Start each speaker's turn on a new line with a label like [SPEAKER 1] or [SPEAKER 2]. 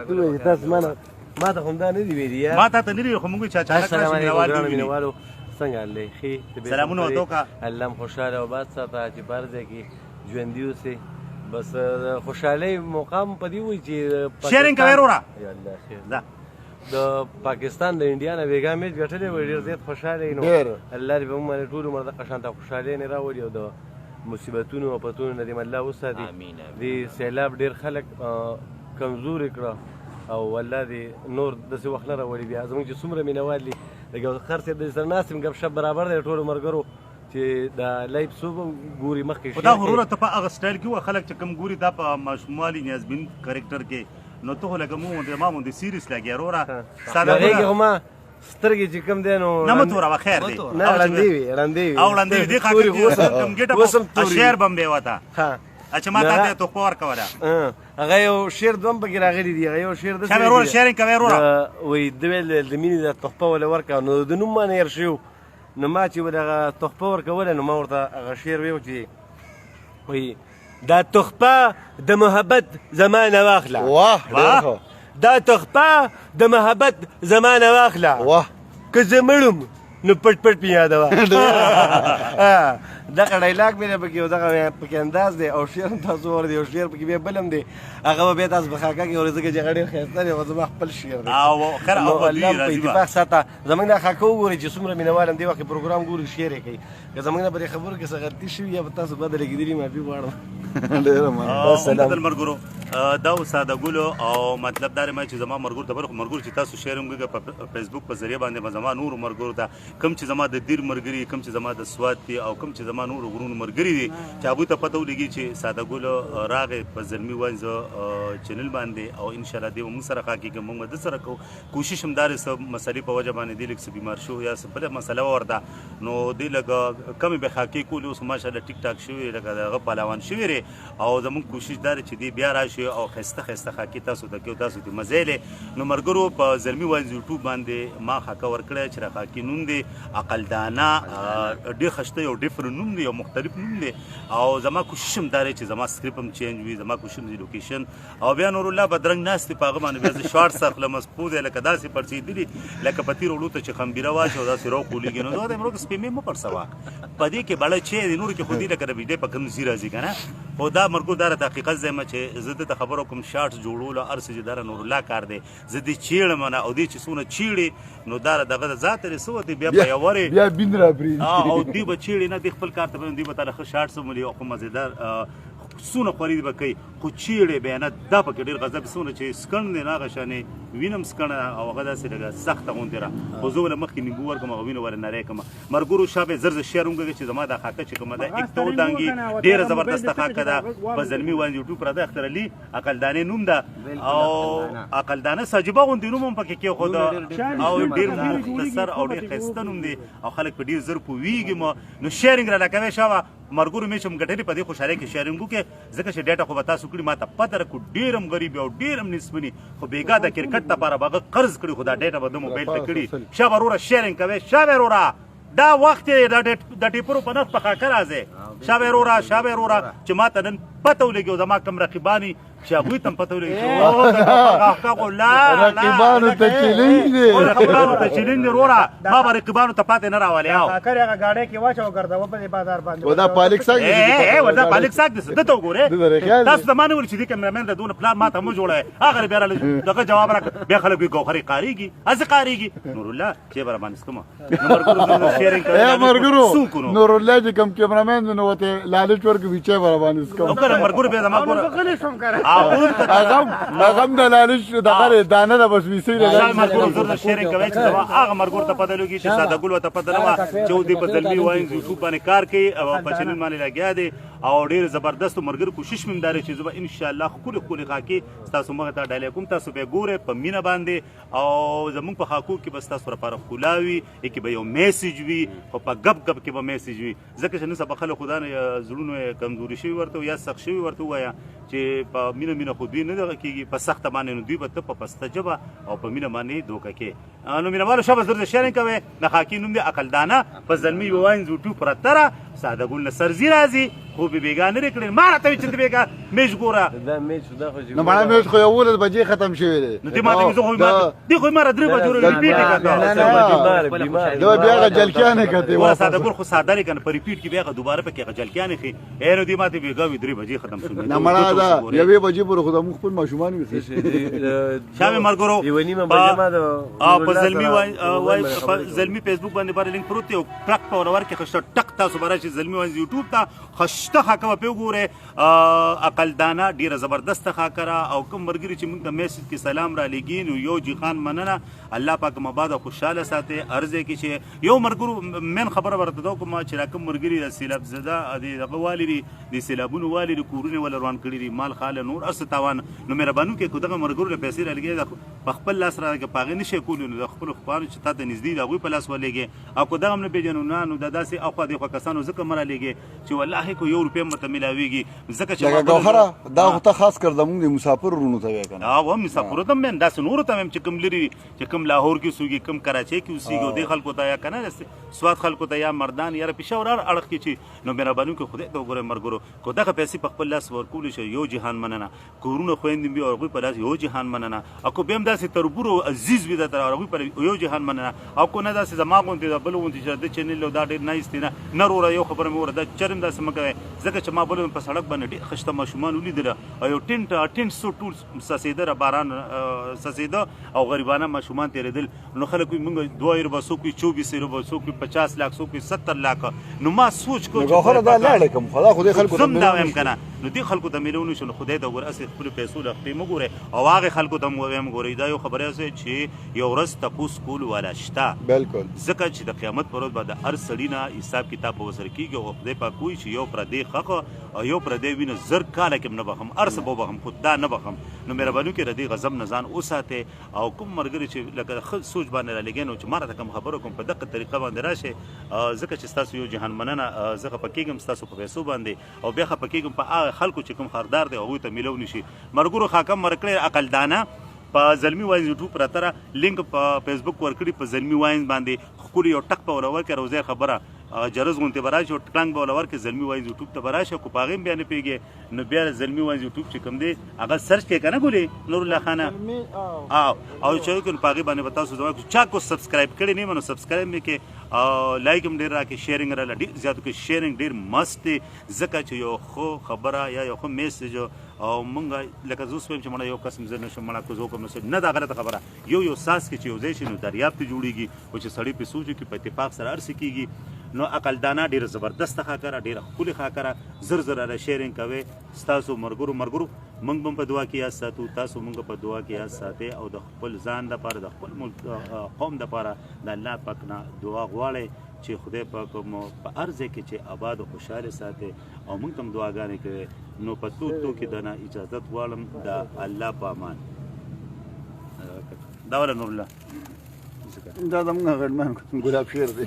[SPEAKER 1] وایي تاسو ما نه ما ته هم دا نه دی ویلي یار.
[SPEAKER 2] ما ته نه دی، خو موږ چې اچانک
[SPEAKER 1] السلام
[SPEAKER 2] راشي
[SPEAKER 1] علیکم
[SPEAKER 2] مینوال
[SPEAKER 1] ګرانو
[SPEAKER 2] دي ویني.
[SPEAKER 1] مینوالو، څنګه حال دی؟ ښې طبیعت
[SPEAKER 2] سلامونه
[SPEAKER 1] مو
[SPEAKER 2] ورته وکړه.
[SPEAKER 1] الله مو خوشحاله او آباد ساته چې په هر ځای کې ژوندي اوسئ. بس د خوشحالۍ مقام په دې وایي چې
[SPEAKER 2] شیرینګ کوې وروره؟
[SPEAKER 1] یا الله خیر.
[SPEAKER 2] ځه.
[SPEAKER 1] د پاکستان د انډیا نه بیګا میچ ګټلی وای، ډېر زیات خوشحاله یې. نو
[SPEAKER 3] ډېر.
[SPEAKER 1] الله دې په موږ باندې ټول عمر دغه شان ته خوشحالۍ نه راولي او د مصیبتونو او آفتونو نه دې الله وساتي.
[SPEAKER 4] آمین، آمین.
[SPEAKER 1] دې سیلاب ډېر خلک کمزوري کړه او الله دې نور داسې وخت نه راولي. بیا زموږ چې څومره مینهوال دي، لکه خر صاحب دې سره ناست یم، ګپ شپ برابر دی. ټولو ملګرو چې دا live څو به ګوري مخکې
[SPEAKER 2] خو دا
[SPEAKER 1] share کړئ.
[SPEAKER 2] وروره، ته په هغه سټایل کې وه، خلک چې کم ګوري دا په ماشوموالي نیازبین کرکټر کې، نو ته خو لکه مونږ غوندې ما غوندې serious لګیا وروره. ساده
[SPEAKER 1] هغې کې
[SPEAKER 2] ګوره.
[SPEAKER 1] خو ما سترګې چې کوم دی نو
[SPEAKER 2] نه مه توروه، خیر دی.
[SPEAKER 4] مه توروه.
[SPEAKER 1] نه ړندې وي، ړندې وي.
[SPEAKER 2] او ړندې وي. دې خاطر
[SPEAKER 1] تورې
[SPEAKER 2] چې
[SPEAKER 1] خو اوس
[SPEAKER 2] کوم ګټه
[SPEAKER 1] اوس هم تورې
[SPEAKER 2] شعر
[SPEAKER 1] وي.
[SPEAKER 2] بم به وته
[SPEAKER 1] ها.
[SPEAKER 2] چې ما ته
[SPEAKER 1] نه.
[SPEAKER 2] تحفه ورکوله.
[SPEAKER 1] هغه یو شعر دوم پکې راغلی دی، هغه یو شعر داسې
[SPEAKER 2] شابه وروره،
[SPEAKER 1] دی.
[SPEAKER 2] شیرینګ کوې وروره.
[SPEAKER 1] وایي ده ویل د مینې د تحفه وله ورکړه، نو د نوم ما نه هېر شوی. نو ما چې ول هغه تحفه ورکوله، نو ما ورته هغه شعر ویو چې وایي دا تحفه د محبت زما نه واخله.
[SPEAKER 3] واه، ډېر ښه.
[SPEAKER 1] دا تحفه د محبت زما نه واخله.
[SPEAKER 3] واه.
[SPEAKER 1] که زه مړم نو پټ پټ مې یادوه. دغه dialogue مې دی پکې او دغه مې پکې انداز دی او شعر هم تاسو اورئ. یو شعر پکې بیا بل هم دی، هغه به بیا تاسو په خاکه کې اورئ، ځکه چې هغه ډېر ښایسته دی، خو زما خپل شعر دی.
[SPEAKER 2] او خیر،
[SPEAKER 1] نو
[SPEAKER 2] او به
[SPEAKER 1] الله
[SPEAKER 2] دوی
[SPEAKER 1] مو په
[SPEAKER 2] راضي به.
[SPEAKER 1] اتفاق ساته. زموږ دا خاکه وګورئ چې څومره مینهوال هم دې وخت کې پروګرام ګوري، شعر یې کوي. که زموږ نه په دې خبرو کې څه غلطي شوي یا به تاسو بده لګېدلي، معافي غواړم.
[SPEAKER 3] ډېره مننه.
[SPEAKER 1] سلام.
[SPEAKER 2] هم ملګرو، دا و ساده ګلو او مطلب دا ما چې زما ملګرو ته بل ملګرو چې تاسو شعر هم وکړئ په فیسبوک په ذریعه باندې، به زما نورو ملګرو ته کوم چې زما د دیر ملګري، کوم چې زما د سوات دي او کوم چې زما نورو غرونو ملګري دي، چې هغوی ته پته ولګي چې ساده ګل راغی په زلمي واینز channel باندې او انشاءالله دی به موږ سره خاکېږي، موږ به ده سره کوو. کوشش هم دا دی څه مسلې په وجه باندې دی لږ څه بیمار شو یا څه بله مسله وه ورته، نو دی لږ کمې به خاکې کولې. اوس ماشاءالله ټیک ټاک شوی، لکه د هغه پهلوان شوی دی او زموږ کوشش دا دی چې دی بیا راشي او ښایسته ښایسته خاکې تاسو ته کوي، تاسو ته مزې لې. نو ملګرو، په زلمي واینز یوټیوب باندې ما خاکه ورکړی چې د خاکې نوم دی عقلدانه. ډېر ښایسته یو different نوم دی، یو مختلف نوم دی او زما کوشش هم دا دی چې زما script هم change وي، زما کوشش هم دی location او بیا نور الله بدرنګ ناست دی، په هغه باندې بیا زه shorts اخلم، پوه دی لکه داسې پړسېدلي لکه په تېرو وړو ته چې خمبیره واچوي او داسې رو کولیږي. نو زه ورته وایم، ورور سپېمې مه پړسوه، په دې کې بړه چی دی، نورو کې خو دې لکه د بجلۍ په کوم ځای راځي که نه. خو دا مرګو دا راته حقیقت ځای ما چې زه ده ته خبرو کوم، shorts جوړولو هر څه چې دا نور الله کار دی، زه دې چیړم نه او دې چې څونه چیړي نو دا دغه د ذات لري، څه وتی بیا په یوه
[SPEAKER 3] بیا بین را پرېږدي.
[SPEAKER 2] او دوی به چیړي نه، دې خپل کار ته به دوی به تاله ښه shorts ومولي او ښه مزېدار، څونه خوري به کوي، خو چیړې بیا نه. دا پکې ډېر غضب څونه چې سکڼ دی نه، هغه شانې وینم سکڼه او هغه داسې لږه سخته غوندې را، خو زه ول مخکې نیمبو ورکړم، هغه وینه ور نری کړم. ملګرو شابه زر زر شعر وکړي چې زما دا خاکه چې کومه ده یک ته ودانګي، ډېره زبردسته خاکه ده. په زلمي واینز یوټیوب پر ده اختر علي عقلدانې نوم ده او عقلدانه ساجبه غوندې نوم هم پکې کېښوده او ډېر مختصر او ډېر ښایسته نوم دی او خلک په ډېر زر پوهېږي مو. نو sharing راله کوي شابه ملګرو، مې چې هم ګټلې په دې خوشحالۍ کې sharing وکړئ، ځکه چې ډېټه خو به تاسو کړي، ما ته پته ده کو ډېر هم غریب او ډېر هم نسمني، خو بېګا د کرکټ لپاره به هغه قرض کړي، خو دا ډېټه به د موبایل ته کړي. شابه وروره sharing کوي، شابه وروره دا وخت یې د ټیپرو په نرخ په خاکه راځي. شابه وروره، شابه وروره چې ما ته نن پته ولګي او زما کوم رقیباني چې هغوی ته هم پته ولګي چې او، د خاکه خو لا، لا.
[SPEAKER 3] رقیبانو ته چیلنج دی.
[SPEAKER 2] او، رقیبانو ته چیلنج دی وروره، ما به رقیبانو ته پاتې نه راولي. او
[SPEAKER 5] خاکه هغه ګاډی کې واچوه، ګرځوه په دې بازار باندې.
[SPEAKER 3] و دا پالک ساګ دی.
[SPEAKER 2] ای، و دا پالک ساګ دی، څه ته وګورې؟
[SPEAKER 3] ده درې خیال دی.
[SPEAKER 2] تاسو ته ما نه ویل چې دې کیمرامین د دونه پلان ما ته مه جوړوئ. هغه بیا راله دغه جواب راکړ، بیا خلک وایي ګوهرې قاریږي، هسې قاریږي. نورالله چې به راباندې څه کومه؟ نو ملګرو زه sharing کوم.
[SPEAKER 3] ای ملګرو،
[SPEAKER 2] څه وکړو نو؟
[SPEAKER 3] نورالله چې کوم کیمرامین دی نو ورته لالچ ورکوي چې به راباندې څه کوم.
[SPEAKER 2] نو کله ملګرو بیا زما
[SPEAKER 5] او نو
[SPEAKER 2] ګوره.
[SPEAKER 5] زه غلی شوم که نه.
[SPEAKER 2] هغه ته
[SPEAKER 3] هغه هم د لالچ دغه دی، دانه ده بس ویسي ده.
[SPEAKER 2] شای ملګرو زه sharing کوي چې زما هغه ملګرو ته پته لګي چې ساده ګل ورته پته نه وه چې دوی په زلمي واینز یوټیوب باندې کار کوي او په channel باندې لګیا دی او ډېر زبردست ملګرو. کوشش مې هم دا دی چې زه به انشاءالله ښکلې ښکلې خاکې ستاسو مخې ته ډالۍ کوم، تاسو به یې ګورئ په مینه باندې او زموږ په خاکو کې به ستاسو لپاره ښکلا وي، یکې به یو message وي، خو په ګپ ګپ کې به message وي، ځکه چې نن سبا خلک خدا نه زړونو یې کمزوري شوي ورته یا سخت شوي ورته ووایه چې په مینه مینه خو دوی نه دغه کېږي، په سخته باندې نو دوی به ته په پسته ژبه او په مینه باندې دوکه کې. نو مینهوالو شابه زر زر sharing کوئ. د خاکې نوم دی عقلدانه، په زلمي واینز یوټیوب پرتره ساده ګل نه سرزي راځي خو به بیګا نه کړې ما راته چې بیګا میش ګوره
[SPEAKER 1] دا میچ دا خو
[SPEAKER 3] نو مړه میچ خو 11 بجې ختم شوی دی.
[SPEAKER 2] نو دې ما ته زه خو ما دې خو ما 3 بجې ریپیټ کړه.
[SPEAKER 3] دا بیا غجلکیانه کته
[SPEAKER 2] وا ساده ګل خو ساده لري کنه په ریپیټ کې بیا دوباره پکې غجلکیانه خي اینو دې ما ته بیګا وی 3 بجې ختم شو.
[SPEAKER 3] نه مړه دا یوې بجې پر خو موږ خپل ماشومان وي.
[SPEAKER 2] شامې مرګرو په زلمی وای په زلمی فیسبوک باندې بار لینک پروت دی او ټک په ور کې خشته ټک تاسو براشي زلمی وای یوټیوب ته خشته خاکه په وګوره. عقل دانا ډیره زبردست خاکره او کوم مرګري چې موږ ته میسج کې سلام را لېږي نو یو جی خان مننه الله پاک مباده خوشاله ساتي. ارزه کې چې یو مرګرو من خبره ورته دا کوم چې راکم مرګري د سیلاب زده د دغه والي دي د سیلابونو والي د کورونه ول روان کړي دي مال خاله نور اس تاوان نو مهربانو کې کو دغه مرګرو له پیسې را لېږي په خپل لاس را کې پاغه نشي کولو نو د خپل خپلوانو چې تاته نږدې د هغوی په لاس ولېږي او کو دغه هم نه پېژنو نه نو د داسې اخوا دېخوا کسانو ځکه مه رالېږي چې والله کو یو روپۍ هم ورته میلاویږي ځکه چې
[SPEAKER 3] لکه ګوهره دا خو ته خاص کر زموږ د مسافر وروڼو ته وایې که نه؟
[SPEAKER 2] هغه هم مسافرو ته هم وایم داسې نورو ته وایم چې کوم لرې چې کوم لاهور کې اوسېږي کوم کراچۍ کې اوسېږي او دې خلکو ته یا که نه سوات خلکو ته یا مردان یا پېښور هر اړخ کې چې نو مهرباني وکړئ خدای ته وګورئ مرګرو که دغه پیسې په خپل لاس ورکولی شي یو جهان مننه کورونه خویندې وي او هغوی په لاس یو جهان مننه او که بیا هم داسې تربور او عزیز وي درته هغوی په یو جهان مننه او که نه داسې زما غوندې دا بل غوندې چې د چینل او دا ډېر نایس دی نه نه وروره یو خبره مې وره دا چرې هم داسې مه کوئ ځکه چې ما بل په سړک باندې ډېر ښایسته ماشومان ولیدله او یو ټینټ څو ټول څڅېده را باران څڅېده او غریبانه ماشومان تېرېدل نو خلک وایي موږ 2 روپۍ څوک وایي 24 روپۍ څوک وایي 50 لاک څوک وایي 70 لاک نو ما سوچ کو
[SPEAKER 3] چې ګوهره دا لاړه کوم خدا خو دې خلکو
[SPEAKER 2] ته زم دا وایم که نه نو دې خلکو ته میلو نشو نو خدای ته وګوره هسې خپلو پیسو له خپې مه ګورئ او هغې خلکو ته هم وایم ګورئ دا یو خبره هسې چې یو ورځ تپوس کول والا شته
[SPEAKER 3] بالکل
[SPEAKER 2] ځکه چې د قیامت پر ورځ به د هر سړي نه حساب کتاب به ورسره کېږي او خدای پاک وایي چې یو پردی ښخ او یو پردی وینه 1000 کاله کې هم نه بخښم هر څه به وبخښم خو دا نه بخښم نو مهرباني وکړئ د دې غضب نه ځان وساتئ او کوم ملګري چې لکه ښه سوچ باندې رالېږئ نو چې ما راته کوم خبره کوم په دقه طریقه باندې راشئ ځکه چې ستاسو یو جهان مننه زه خفه کېږم ستاسو په پیسو باندې او بیا خفه کېږم په هغه خلکو چې کوم خردار دی هغوی ته میلو نشي. مرګرو خاکم ورکړی عقل دانه په زلمی واینز یوټیوب پرتره لینک په فیسبوک ورکړي په زلمی واینز باندې ښکلی یو ټک په وله ورکړي روزی خبره جرز غونتې به راشي او ټکلنګ به وله ورکړي زلمی واینز یوټیوب ته به راشي که په هغې هم بیا نه پوهېږې نو بیا زلمی واینز یوټیوب چې کوم دی هغه سرچ کړئ که نه ګلې نورالله خانه او چې وکړو په هغې باندې به تاسو زما چا کو سبسکرایب کړی نه یم نو سبسکرایب مې کړئ او لایک هم ډېر راکړئ شیرینګ راله ډېر زیات وکړئ شیرینګ ډېر مست دی ځکه چې یو ښه خبره یا یو ښه میسج او مونږ لکه زه اوس وایم چې مړه یو کس زه نه شم مړه که زه وکړم نو نه دا غلطه خبره یو یو ساز کې چې یو ځای شي نو دریاب ته جوړېږي او چې سړی پې سوچ وکړي په اتفاق سره هر څه کېږي. نو عقل دانا ډېره زبردسته خاکره ډېره ښکلې خاکره زر زر راله شیرینګ کوئ ستاسو مرګرو مرګرو موږ به هم په دعا کې یاد ساتو تاسو موږ په دعا کې یاد ساتئ او د خپل ځان دپاره د خپل ملک قوم دپاره د الله پاک نه دعا غواړئ چې خدای پاک مو په هر ځای کې چې آباد او خوشحاله ساتي او موږ ته هم دعاګانې کوي. نو په تو تو کې دنه اجازت غواړم د الله په امان. دا وله نورالله
[SPEAKER 3] دا زموږ غړمان ګلاب شیر دی.